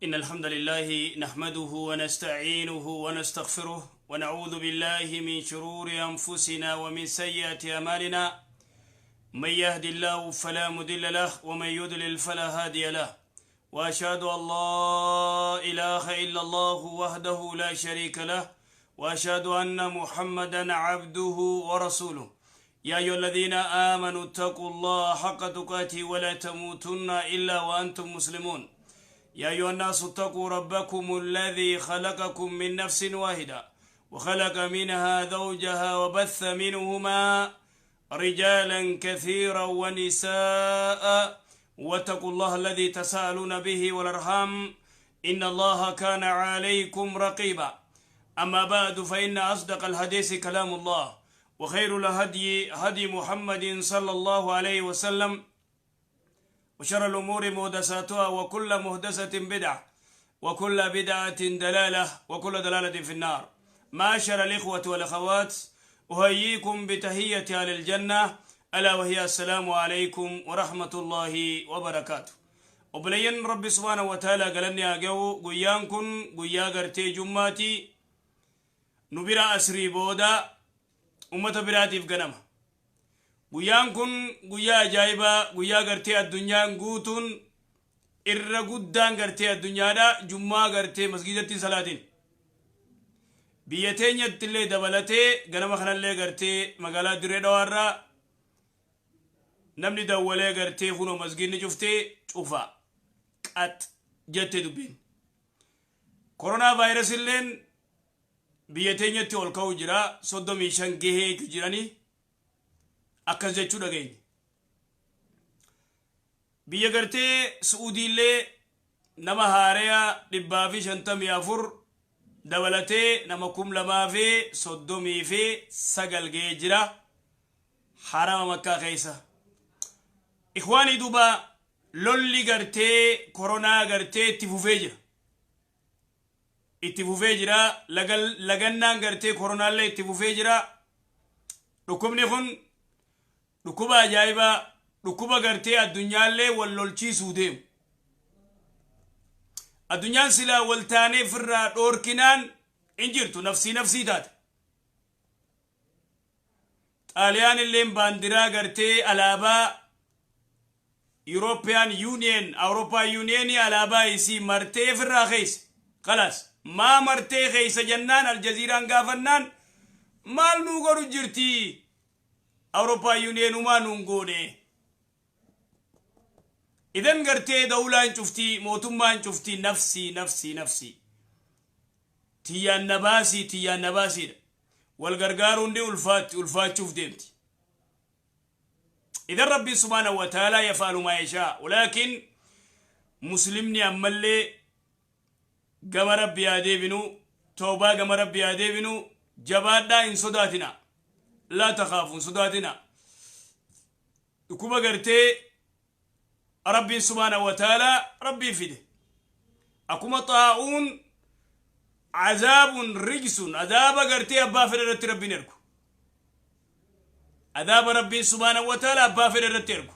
إن الحمد لله نحمده ونستعينه ونستغفره ونعوذ بالله من شرور أنفسنا ومن سيئات أعمالنا. من يهد الله فلا مضل له ومن يضلل فلا هادي له. وأشهد أن لا إله إلا الله وحده لا شريك له وأشهد أن محمدا عبده ورسوله. يا أيها الذين آمنوا اتقوا الله حق تقاته ولا تموتن إلا وأنتم مسلمون. يا أيها الناس اتقوا ربكم الذي خلقكم من نفس واحدة وخلق منها زوجها وبث منهما رجالا كثيرا ونساء، واتقوا الله الذي تساءلون به والأرحام إن الله كان عليكم رقيبا. أما بعد، فإن أصدق الحديث كلام الله، وخير الهدي هدي محمد صلى الله عليه وسلم، وشر الأمور محدثاتها، وكل محدثة بدعة، وكل بدعة دلالة، وكل دلالة في النار. معاشر الإخوة والأخوات، أهييكم بتحية أهل الجنة، ألا وهي السلام عليكم ورحمة الله وبركاته. Obboleeyyan Rabbi سبحانه وتعالى galanni haa ga'u. Guyyaan kun guyyaa gartee jummaati. Nu bira asrii booda, ummata biraatiif ganama. Guyyaan kun guyyaa ajaa'ibaa, guyyaa gartee addunyaan guutuun irra guddaan gartee addunyaadha jummaa gartee masgidatti salaatiin. Biyya teenyatti illee dabalatee ganama kanallee gartee magaalaa Dirree Dhawaarraa namni dawwalee gartee kunoo masgidni cuftee cufa qax jette dubbiin. Koronaa vaayirasii illeen biyya teenyatti ol ka'u jira, 35 gahee jiranii akkas jechuu dhageenya. Biyya gartee Su'uudiillee nama haareyaa 154 dabalatee nama 2039 gahee jira harama Makkaa keessa. Ikhwaanii, duuba lolli gartee koronaa gartee itti fufee jira. Itti fufee jira. Lagannaan gartee koronaallee itti fufee jira. Dhukkubni kun dhukkuba ajaa'ibaa, dhukkuba gartee addunyaallee wal lolchiisuu deemu. Addunyaan silaa wal taanee firraa dhoorkinaan hin jirtu, nafsii nafsii taate. Xaaliyaan illeen baandiraa gartee alaabaa European Union, Awurooppaa Union alaabaa isii martee firraa keessa. خلاص maa martee keessa jennaan Aljaziiraan gaafannaan, maal nuu godhu jirti, Awurooppaa Union umaa nuun goone. Idan gartee dawlaan cuftii, mootummaan cuftii nafsii nafsii nafsii. Tiyyaan na baasii, tiyyaan na baasiidha. Wal gargaaruun ni ulfaatti, ulfaachuuf deemti. Idan Rabbiin سبحانه وتعالى يفعل ما يشاء، ولكن muslimni ammallee gama Rabbi haa deebinu, toobaa gama Rabbi haa deebinu. Jabaadhaa, hin sodaatina. لا تخافوا, hin sodaatina. Dhukkuba gartee Rabbiin سبحانه وتعالى Rabbii fide. Akkuma xaa'uun عذاب رجس, adaaba gartee abbaa fedhe irratti Rabbiin ergu. Adaaba Rabbiin سبحانه وتعالى abbaa fedhe irratti ergu.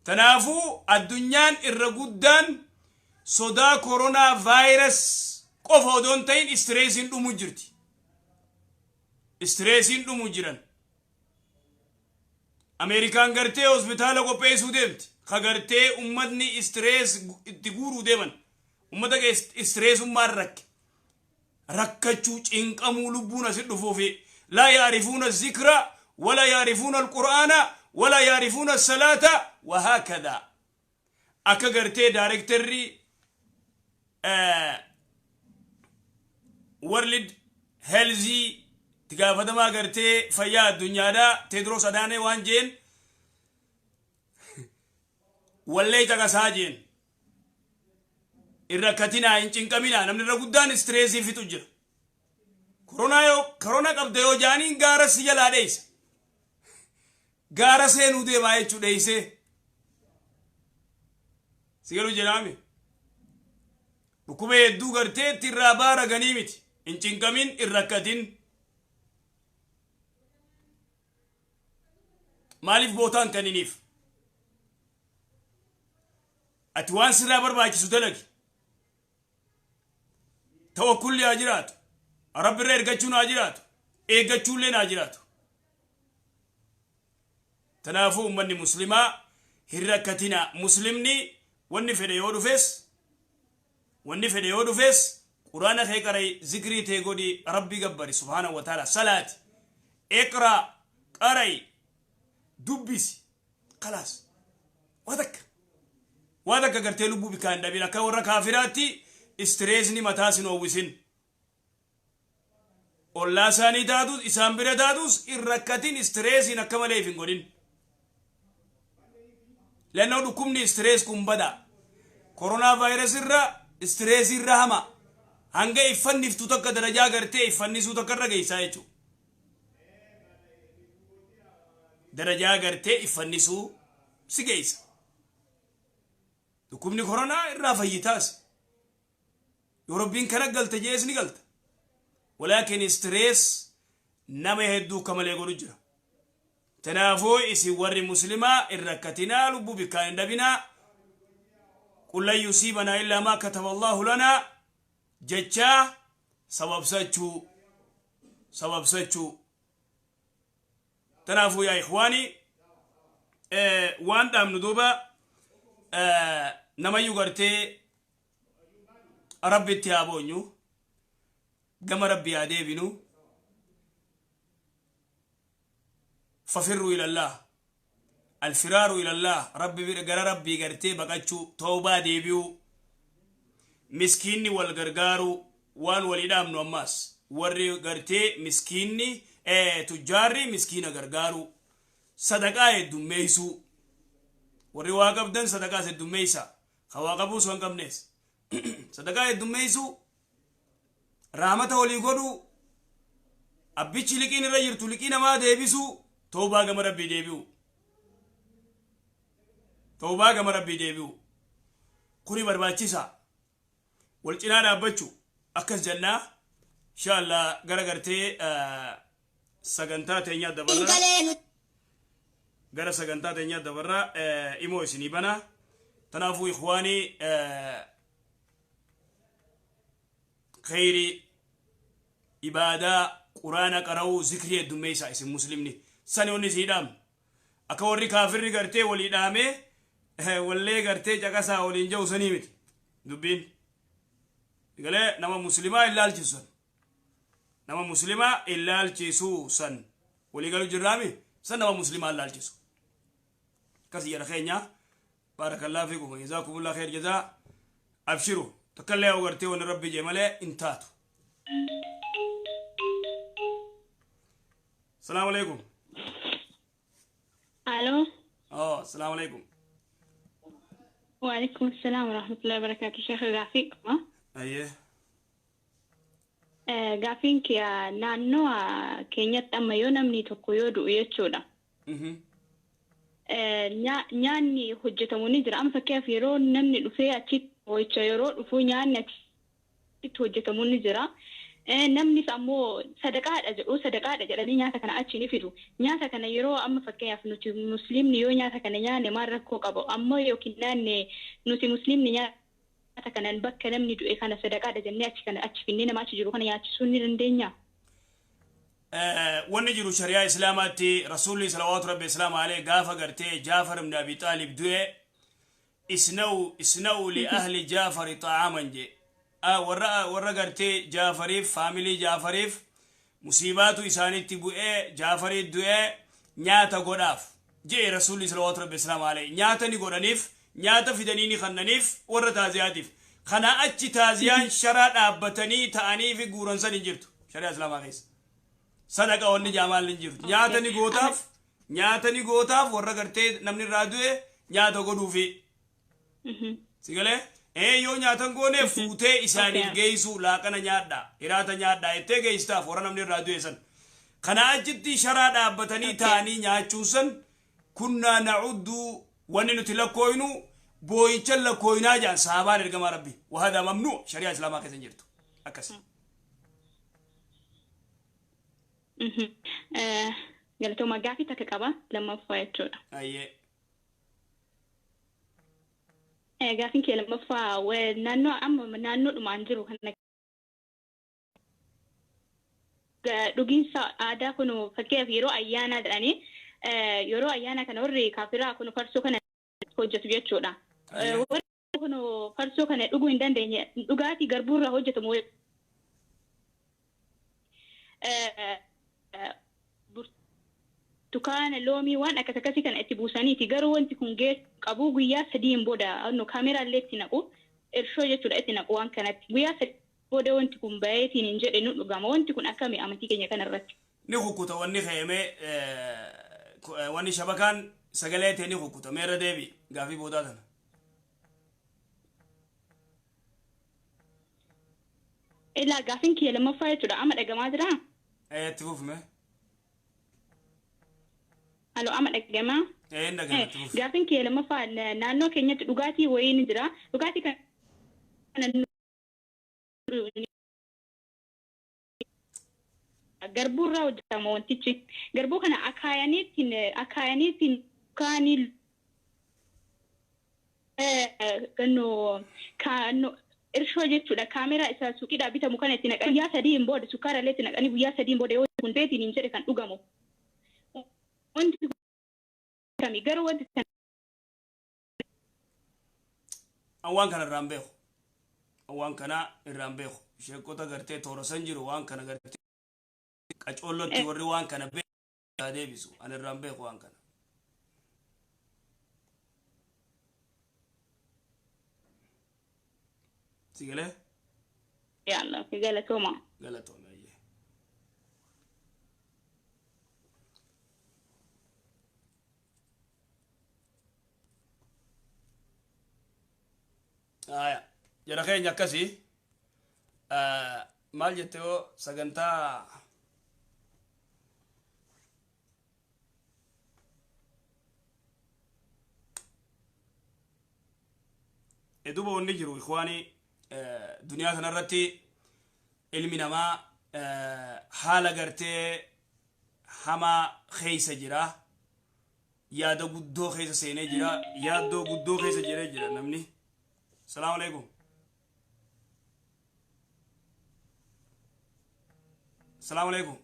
Tanaafuu addunyaan irra guddaan sodaa koronaa vaayirus qofa odoo hin ta'in stressiin dhumu jirti. Stressiin dhumu jiran. Ameerikaan gartee hospitaala qopheessuu deemti. Ka gartee ummatni stress itti guuruu deeman. Ummata stressummaan rakke. Rakkachuu, cinqamuu, lubbuun asit dhufuufi. لا يعرفون الذكر ولا يعرفون القرآن ولا يعرفون الصلاة وهكذا. Akka gartee daarektarri World Health, itti gaafatamaa gartee fayyaa addunyaadhaa, Teedros Adaanee waan jeen wallee caqasaa jeen, irra rakkatinaa, hin cinqaminaa, namni irra guddaan stressii fixu jira. Koronaa yoo korona qabda yoo jaaniin gaara si jalaa dheeysa. Gaara seenuu deemaa jechuu dheeysee. Si galuu jedhaame. Dhukkuba hedduu gartee itti irraa baaraganii miti. Hin cinqamin, hin rakkatin. Maaliif bootaan kaniniif? Ati waan sirraa barbaachisu dalagi. Tawakkulli haa jiraatu. Rabbirra ergachuun haa jiraatu. Eeggachuulleen haa jiraatu. Tanaafuu ummanni muslimaa hin rakkatinaa. Muslimni wanni fedhe yoo dhufes, wanni fedhe yoo dhufes, quraana kee qara'i, zikrii tee godhi, Rabbi gabbari subhaanahu wa ta'ala, salaati, iqraa, qara'i, dubbisi, khalaas. Waa takka. Waa takka gartee lubbuu bikkaa hin dhabin. Akka warra kaafiraatti istireesni mataa sin oowwisin. Ollaa isaanii taatus, isaan bira taatus, hin rakkatin, istireesiin akka malee if hin godhin. Lannoo dhukkubni stress kun bada. Koronaa vaayirasii irra istireesii irra hama. Hanga iffanniftu takka darajaa gartee iffannisuu takka irra geessaa jechuudha. Darajaa gartee iffannisuu si geessa. Dhukkubni koronaa irraa fayyitaas. Yoo Rabbiin kana galte jees ni galta. Walaakin stress nama hedduu akka malee godhu jira. Tanaafuu isin warri muslimaa hin rakkatinaa, lubbuu bikkaan hin dhabinaa. Qul lan yusiibanaa illaa maa kataba Allahu lanaa jechaa sababsachuu, sababsachuu. Tanaafuu yaa ikhwaanii, waan dhaamnu duuba namayyuu gartee Rabbitti haa boonyu, gama Rabbi haa deebinu. Fafirru ilallah, alfiraaru ilallah, Rabbi bira, gara Rabbii gartee baqachuu, tawbaa deebi'uu, miskiinni wal gargaaruu. Waan walii dhaamnu ammaas, warri gartee miskiinni, tujjaarri miskiina gargaaruu, sadaqaa heddummeeysuu. Warri waa qabdan sadaqaas heddummeeysaa, ka waa qabuus kan qabnees sadaqaa heddummeeysuu, rahmata walii godhuu, abbichi liqiin irra jirtu liqii namaa deebisuu, tawbaa gama Rabbii deebi'u, tawbaa gama Rabbii deebi'u. Kuni barbaachisaa, wal cinaa dhaabbachuu akkas jennaa. Insha Allah gara gartee sagantaa teenyaa dabarra, gara sagantaa teenyaa dabarra. Imoo isinii bana. Tanaafuu ikhwaanii, kheyrii, ibaadaa, quraana qara'uu, zikrii heddummeessaa isin muslimni. Sani wanni isinii dhaamnu. Akka warri kaafirri gartee walii dhaamee wallee gartee caqasaa waliin ja'u sanii miti dubbiin. Galee nama muslimaa hin laalchisu san. Nama muslimaa hin laalchisu san. Walii galu jirraami, san nama muslimaa hin laalchisu. Akkasii jara keenya, baarakallaa fiikum, jazaakumullah kheer jazaa. Abshiru, takkallee haa gartee wanni Rabbi jee malee hin taatu. Salaamu alaikum. Aloo. Oh, salaamu alaikum. Waalaikum salaam warahmatullahi wabarakatuh. Sheekh, gaafii qaba. Ayyee. Gaafiin kiyya, naannoo keenyatti amma yoo namni tokko yoo du'u jechuudha. Nyaanni hojjetamu ni jira. Amma fakkeenyaaf yeroo namni dhufee achitti boo'icha yeroo dhufu nyaanni achitti hojjetamu ni jira. Namnis ammoo sadaqaadha jedhu, sadaqaadha jedhanii nyaata kana achi ni fidu. Nyaata kana yeroo amma fakkeenyaaf nuti musliimni yoo nyaata kana nyaanne maal rakkoo qaba? Ammoo yookiin naanne nuti musliimni nyaata kanan bakka namni du'e kana sadaqaadha jennee achi kana achi finnee nama achi jiru kana nyaachisuu ni dandeenya? Wanni jiru, shari'aa islaamaatti Rasuulli salawaatu Rabbi islaama alee gaafa gartee Jaafar ibn Abi Xaalib du'e, "Isna'u, isna'u li ahli Jaafari xa'aaman" je. Warra gartee Jaafariif, faamilii Jaafariif musiibaatu isaanitti bu'ee, Jaafarii du'ee, nyaata godhaaf jee Rasuulli salawaatu Rabbi islaama alee. Nyaata ni godhaniif, nyaata fidanii ni kannaniif warra taaziyaatiif. Kana achi taaziyaan sharaa dhaabbatanii ta'anii fi guuran san hin jirtu shari'aa islaamaa keessa. Sadaqa wanni jaamaal hin jirtu. Nyaata ni gootaaf, nyaata ni gootaaf, warra gartee namni irraa du'e nyaata godhuufi. Si galee? Yoo nyaatan goone fuutee isaaniif geessu, laaqana nyaadhaa, hiraata nyaadhaa jettee geessitaaf warra namni irraa du'e san. Kana achitti sharaa dhaabbatanii ta'anii nyaachuun san, kunnaa na'uddu, wanni nuti lakkooynu boo'icha lakkooynaa jaan sahabaan ergamaa Rabbi. Wahadaa mamnuu, shari'aa islaamaa keessa hin jirtu. Akkas. Galatooma, gaafii takka qaba lammaffaa jechuudha. Ayyee. Gaafin kee lammaffaa naannoo amma naannoodhumaan jiru kana dhugiinsa aadaa kun fakkeenyaaf yeroo ayyaanaa jedhanii yeroo ayyaana kana warri kaafiraa kun farsoo kana hojjetu jechuudha. Warri kun farsoo kana dhuguu hin dandeenye dhugaatii garbuurraa hojjetamu burtukaana loomii waan akkas akkasii kana itti buusaniiti garuu wanti kun qabu guyyaa 3 booda kaameraallee itti naqu irshoo jechuudha itti naqu waan kanatti guyyaa 3 booda wanti kun bayeetiin hin jedhe nu dhugama wanti kun akkami amantii keenya kanarratti. Ni kukkuta wanni fe'amee wanni shabakaan sagalee ta'e ni kukkuta meerra deebi gaafii boodaa tana. Ilaa gaafiin kiyya lammaffaa jechuudha amma dhagamaa jiraa? Itti fufume. Halo amma dhagamaa? Hin dhagama itti fufu. Gaafiin kiyya lammaffaa naannoo keenyatti dhugaatii wayii ni jira. Dhugaatii kana garbuurraa hojjetama wantichi. Garbuu kana akaayaniitiin kaanii irshoo jechuudha kaameraa isaa suuqiidhaa bitamu kana itti naqanii guyyaa 3 booda sukkaarallee itti naqanii guyyaa 3 booda yoo kun beetiin hin jedhe kan dhugamu. Wanti kami garuu wanti Waan kana irraan beeku. Waan kana irraan beeku. Sheekota gartee toora san jiru waan kana gartee qacoollotti warri waan kana beeku deebisu. Ani irraan beeku waan kana. Sigalee? Yalla, galatooma. Galatooma ayyee. Aya, jara keenya akkasii maal jette yoo sagantaa duuba wanni jiru ikhwaanii duniyaa kanarratti ilmi namaa haala gartee hamaa keessa jira yaada guddoo keessa seenee jira yaaddoo guddoo keessa jiree jira namni. Salaamu alaikum. Salaamu alaikum.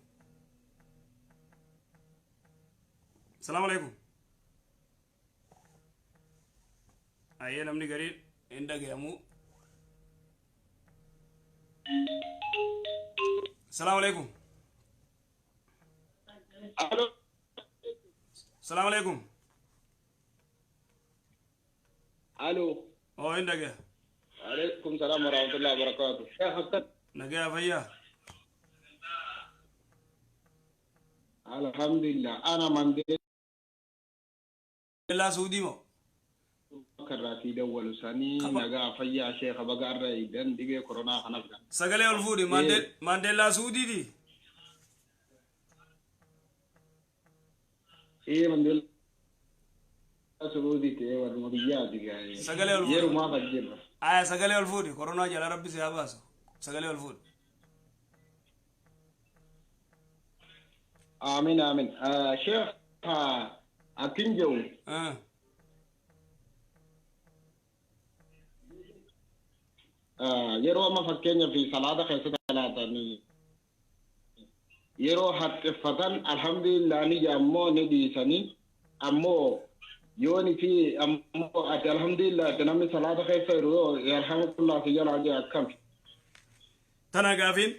Salaamu alaikum. Ayyee namni gariin hin dhagayamu. Salaamu alaikum. Salaamu alaikum. Alo. Oo hin dhagaya. Alaikum salaam wa rahmatullahi wa barakatuh. Sheekh akkam? Nagaya fayyaa. Alhamdulillah. Ana Mandeellaa Suudii moo? Karraatii dawwalu sanii nagaa fayyaa sheekha baga irra eegdan dhibee koronaa kanaaf. Sagalee ol fuudhi Mandeellaa Suudiiti. Mandeellaa Suudiiti warruma biyyaati. Sagalee ol fuudhi. Yerumaaf ajjeerra. Aya sagalee ol fuudhi koronaa jala rabbi si haa baasu. Sagalee ol fuudhi. Amiin amiin. Sheekh akkin jedhu. Yeroo amma fakkeenyaaf salaata keessatti salaatanii yeroo haxxiffatan alhamdulillah ni ammoo ni dhiisanii ammoo yooni fi ammoo ati alhamdulillah ati namni salaata keessa jiru yoo yarhamukallah si jalaa jee akkam. Tana gaafiin?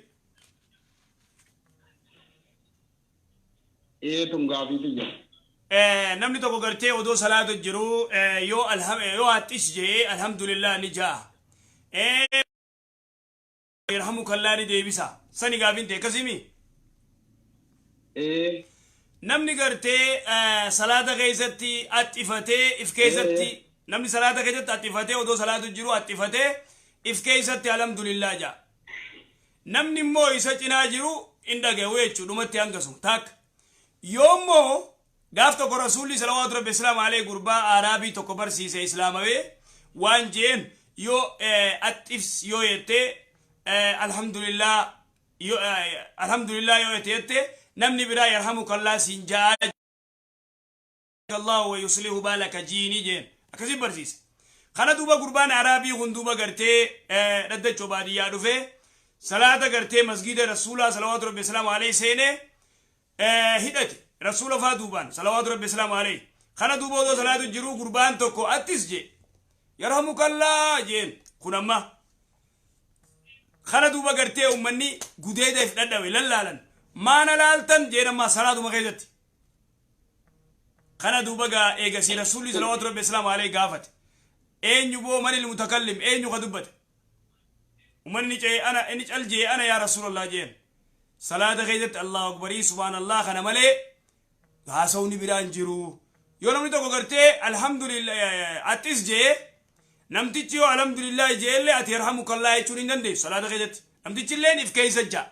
Tun gaafii tiyya. Namni tokko gartee odoo salaata jiru yoo yoo haxxis jee alhamdulillah ni ja'a. Yarhamukallah ni deebisa. Sani gaafiin ta'e akkasimi? Namni gartee salaata keessatti haxxifatee if keessatti namni salaata keessatti haxxifatee odoo salaatu jiru haxxifatee if keessatti alhamdulillah ja'a. Namni immoo isa cinaa jiru hin dhagahu jechuudha dhumatti hangasu takka. Yoommoo gaaf tokko rasuulli salawaatu rabbi islaam alee gurbaa araabii tokko barsiise islaamawee waan jeen yoo haxxifs yoo jettee alhamdulillah yoo alhamdulillah yoo jette namni biraa yarhamukallah siin ja'a Allah wa yuslihu balaka jiini jeen akkasii barsiise. Kana duuba gurbaan Araabii kun duuba gartee dhaddachoo baadiyyaa dhufee salaata gartee masgiida Rasuulaa salawaatu rabbi salaamu alayhi seenee hidhate Rasuula faa duubaan salawaatu rabbi salaamu alayhi. Kana duuba odoo salaatu jiruu gurbaan tokko attis jee yarhamukallaa jeen kun amma kana duuba gartee ummanni gudeeda if dhadhawe lallaalan maana laaltan jeen ammaa salaatuma keessatti. Kana duuba gaa eegasii Rasuulli salawaatu rabbi salaamu alayhi gaafate. Eenyu boo manil mutakallim eenyu ka dubbate. Ummanni cee ana inni cal jee ana yaa Rasuulallah jeen. Salaata keessatti Allahu akbarii subhaanallah kana malee haasawni biraan jiru. Yoo namni tokko gartee alhamdulillah attis jee namtichi yoo alhamdulillah jee illee ati yarhamukallah jechuun hin dandeessu salaata keessatti. Namtichi illeen if keessa jaa.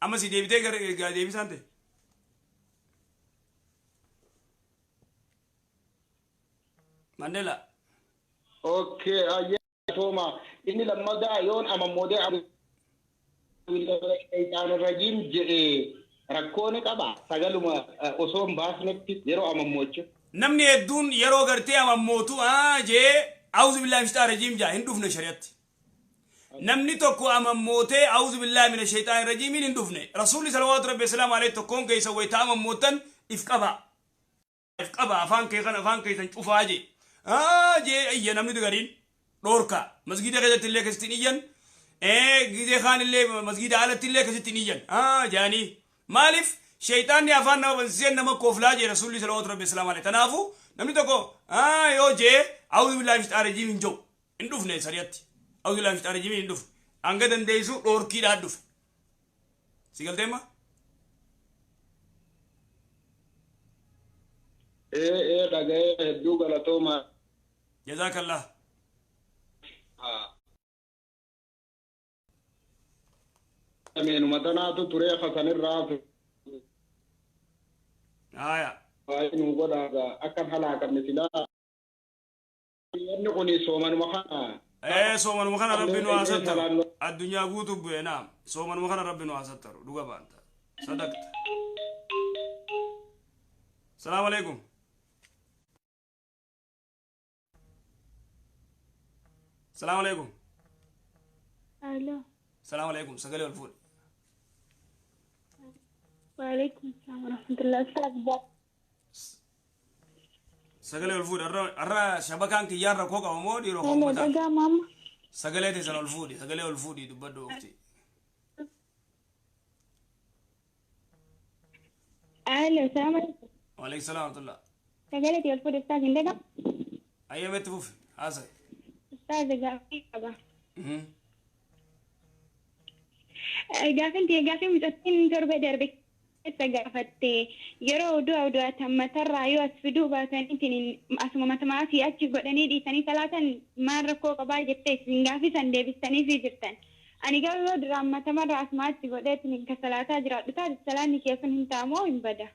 Amma si deebitee gara deebisaan ta'e. Mandela. Okay, ayyee tooma. Inni lammadaa yoon amammoodee shayxaan rajiim jedhee rakkoo ni qaba. Sagaluma osoo hin baasnetti yeroo amammoochu. Namni hedduun yeroo gartee amammootu jee auzu billahi min shayxaan rajiim jaa hin dhufne shari'atti. Namni tokko amammootee auzu billahi min shayxaan rajiimiin hin dhufne. Rasuulli salawaatu rabbi salaamu alayhi tokkoon keessa wayita amammootan if qaba. If qaba afaan kee kana afaan keessan cufaa jee. Jee iyya namni gariin dhoorka. Masgiida keessatti illee akkasitti hin iyyan. Gizee kaan illee masgiida alatti illee akkasitti hin iyyan. Jaanii. Maaliif shayxaanni afaan nama bansiisee nama kooflaa jee Rasuulli salawaatu rabbi salaamu alayhi. Kanaafuu namni tokko yoo jee auzu billahi min shayxaan rajiim hin jiru. Hin dhufne sari'atti. Auzu billahi min shayxaan rajiim hin dhufne. Hanga dandeessu dhoorkiidhaan dhufe. Si galtee ma? Ee dhaga'ee hedduu galatooma. Jazaakallah. Meenuma tanaatu turee kasanirraa Haaya. baay'ee nu godhaa akka halaakamne silaa. Wanni kun soomanuma kana. Soomanuma kana rabbi nu haa sattaru. Addunyaa guutuu bu'e naam. Soomanuma kana rabbi nu haa sattaru. Dhuga baanta. Sadaqta. Salaamu alaikum. Salaamu alaikum. Alo. Salaamu alaikum. Sagalee ol fuudhi. Waalaikum salaam warahmatullahi wabarakatuh. Sagalee ol fuudhi. Har'a shabakaan kiyyaan rakkoo qaba moo dhiiroo Hello, uummataa? dhagaa mama. Sagalee teessan ol fuudhi. Sagalee ol fuudhi dubbadhu waqti. Alo, salaam alaikum. Waalaikum salaam warahmatullah. Sagalee ol fuudhi ustaaz hin dhagamu? Ayyametti fufi. Haasa'e. Ustaaz gaaffii qaba. Gaaffiin tiyya gaaffii mucattiin torba darbe keessa gaafatte yeroo du'a du'atan matarraa yoo as fiduu baataniitiin asuma matamaa asii achi godhanii dhiisanii salaatan maal rakkoo qabaa jettee isin gaaffii san deebistaniifii jirtan. Ani garuu yoo duraan matamarraa asuma achi godheetiin ka salaataa jiraadhu taate salaanni kee sun hin ta'amoo hin bada?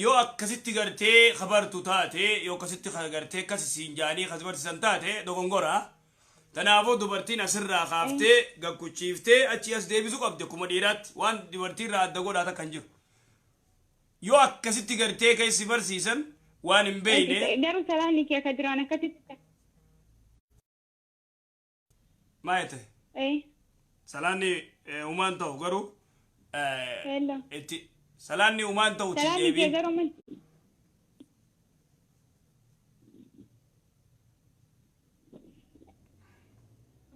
Yoo akkasitti gartee kabartu taate yoo akkasitti gartee akkas isiin jaanii kas barsiisan taate dogongora. Kanaafuu dubartiin asirraa kaaftee gakkuchiiftee achi as deebisuu qabdi akkuma dhiiraatti waan dubartiirraa adda godhaa takka hin jiru. Yoo akkasitti gartee keessi barsiisan waan hin beekne Garuu salaanni kee ka duraan akkasitti maal jette? Salaanni humaan ta'u garuu Hello. itti salaanni humaan ta'u itti Salaanni kee deebiin. garuu maal?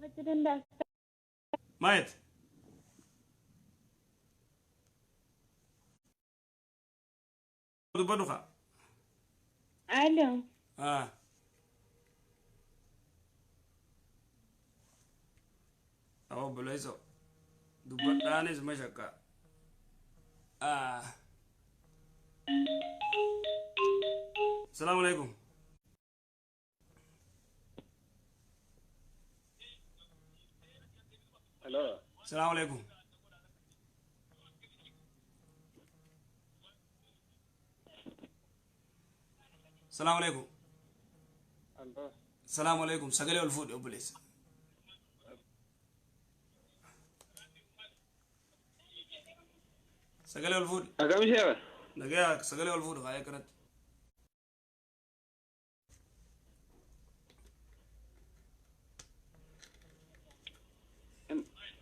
Gochuu danda'a. Maal jette? Dubbadhu kaa. Alo. Obboleesso dubbadhaanis mashakka. Salaamu alaikum. Hello. Salaamu alaikum. Salaamu alaikum. Hello. Salaamu alaikum. Sagalee ol fuudhi obboleessa. Sagalee ol fuudhi. Akkam ishee? Nagayaa sagalee ol fuudhi kaayee kanatti.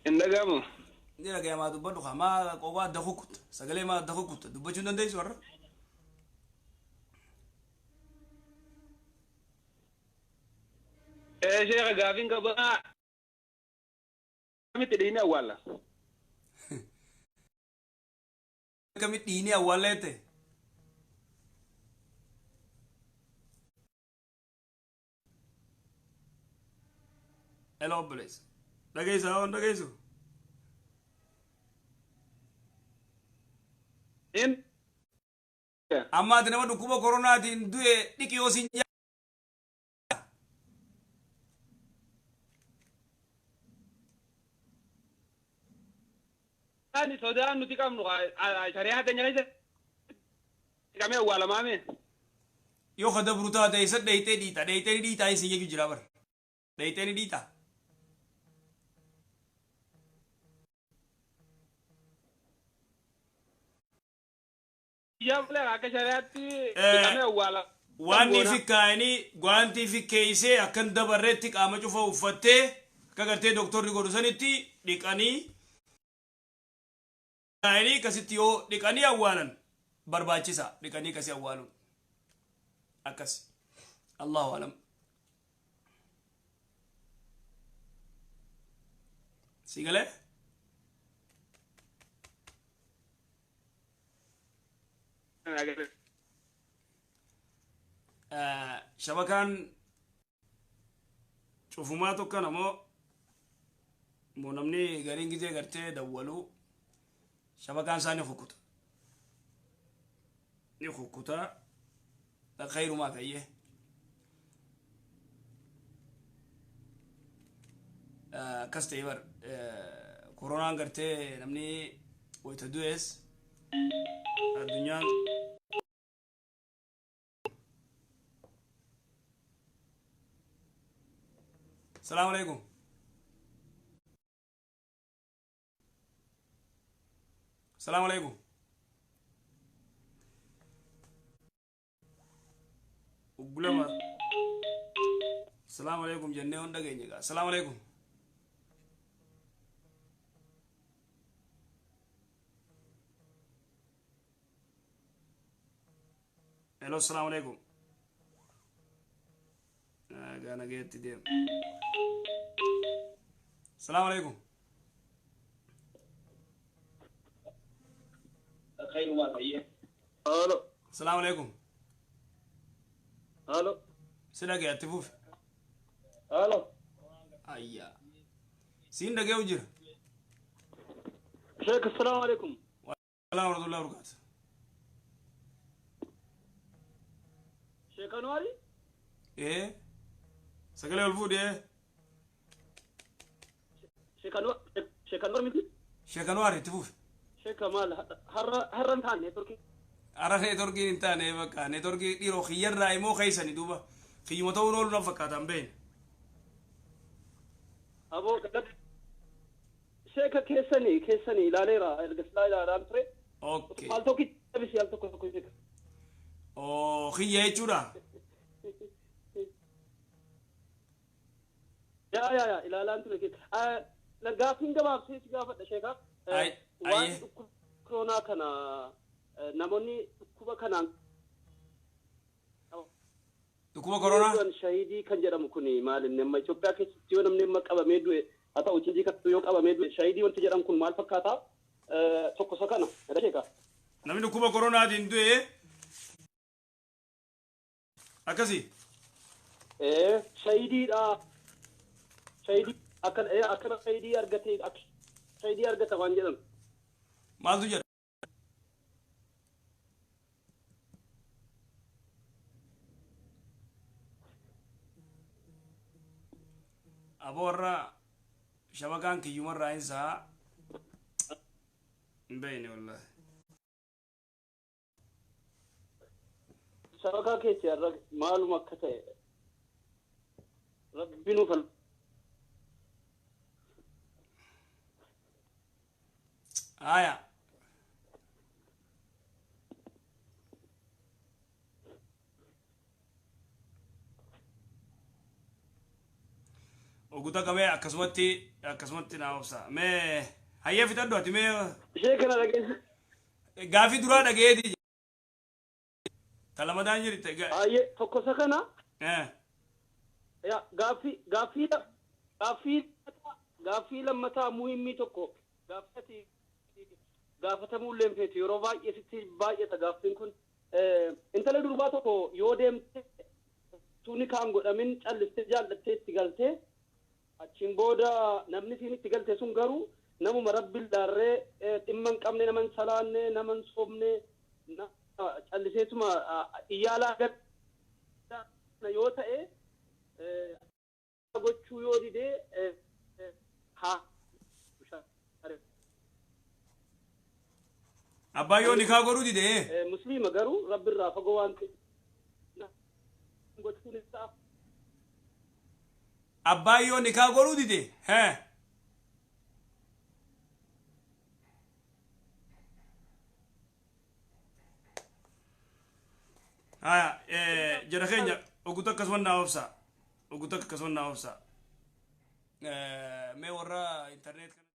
Hin dhaga'amu. Ni dhagayamaa dubbadhu kaa maa qophaa adda kukkutta sagalee maa adda kukkutta dubbachuu hin dandeessu warra. Sheekha gaafiin qabaa akkamitti dhiinee awwaalla? Akkamitti dhiinee awwaalla jette? Hello obboleessa. Dhageessaa waan dhageessu? In Amma ati nama dhukkuba koronaatiin du'e dhiqi yoo siin Ani sodaan nuti qabnu shari'aa teenya keessa dhiqamee awwaalamaame. Yoo ka dabru taate isa dheeyxee dhiixa dheeyxee ni dhiixaa isin jechuu jira bar dheeyxee ni dhiixa. Biyyaa malee akka shari'aatti dhiqamee awwaala. Waan ni fikkaa'anii gwaantii fikkeessee akka hin dabarretti qaama cufa uffattee akka gartee doktorri godhu sanitti dhiqanii kaa'anii akkasitti yoo dhiqanii awwaalan barbaachisa dhiqanii akkasii awwaaluun akkas Allahu alam. Si galee? Shabakaan cufumaa tokkan ammoo moo namni gariin gizee gartee dawwaluu shabakaan isaa ni kukkuta. Ni kukkuta. Khayrumaa fayyee. Akkas ta'e bar koronaan gartee namni wayita du'es addunyaan Salaamu alaikum. Salaamu alaikum. Uggulama. Salaamu alaikum jennee hon dhageenye gaa. Salaamu alaikum. Hello, salaamu alaikum. Gaa nageetti deema. Salaamu alaikum. Halo. Salaamu alaikum. Halo. Si dhagee atti fufi. Halo. Ayyaa. Siin dhagee'u jira. Sheekh, assalaamu alaikum. Salaam warahmatullahi wabarakatuh. Sheekh Anwaari? Ee. Sagalee ol fuudhi ee. Sheekh Anwaar Sheekh Anwaar miti? Sheekh Anwaar itti fufi. Sheekh maal har'a har'a hin taane neetworkii. Har'a neetworkiin hin taane bakka neetworkii dhiiroo kiyyarraa immoo keessani duuba kiyyuma ta'uun oolu na fakkaata hin beekne. Aboo galata. Sheeka keessanii keessanii ilaaleera erga silaa ilaalaan ture. Okay. Al tokkicha bisi al tokko tokko sheeka. Oo kiyya jechuudha. Yaa yaa yaa ilaalaan ture keessa. Gaaffiin gabaabsee si gaafadha sheeka. Waan dhukkuba koronaa kana namoonni dhukkuba kanaan Dhukkuba koronaa? du'an shahidii kan jedhamu kun maal inni amma Itoophiyaa keessatti yoo namni amma qabamee du'e haa ta'u cijii kan yoo qabamee du'e shahidii wanti jedhamu kun maal fakkaata? Tokko isa kana sheeka. Namni dhukkuba koronaatiin du'e akkasii. Shahidiidha. Shahidii akkana akkana shahidii argate shahidii argata waan jedhan. Maaltu jedha? Aboo warra shabakaan kiyyumarraa hin sa'a hin beekne wallahi. Shabakaa keessa irra maaluma akka ta'e rabbi nuuf Haya. Oguta qabee akkasumatti naa obsa. Mee hayyee fixadhu ati mee. Ishee kana dhageesse. Gaafii duraa dhageeti. Talamadaan jirte. Hayyee tokko isa kana. Gaaffii lammataa muhimmii tokko gaaffii ati gaafatamuu illee hin feetu yeroo baay'ee sitti baay'ata gaaffiin kun. Intala durbaa tokko yoo deemte tuni kaan godhamin callistee jaallattee itti galtee achiin booda namni siin itti galte sun garuu namuma rabbi laarree dhimma hin qabne, nama hin salaanne, nama hin soomne, calliseetuma iyyaalaa gala yoo ta'e gochuu yoo didee haa. Abbaa yoo nikaa godhuu didee. Musliima garuu rabbi irraa fagoo waan ta'e gochuun isaa. Abbaa yoo nikaa godhuu didee. Haya, jara keenya oguta akkasuma naa obsa. Oguta akkasuma naa obsa. Mee warra internet kana.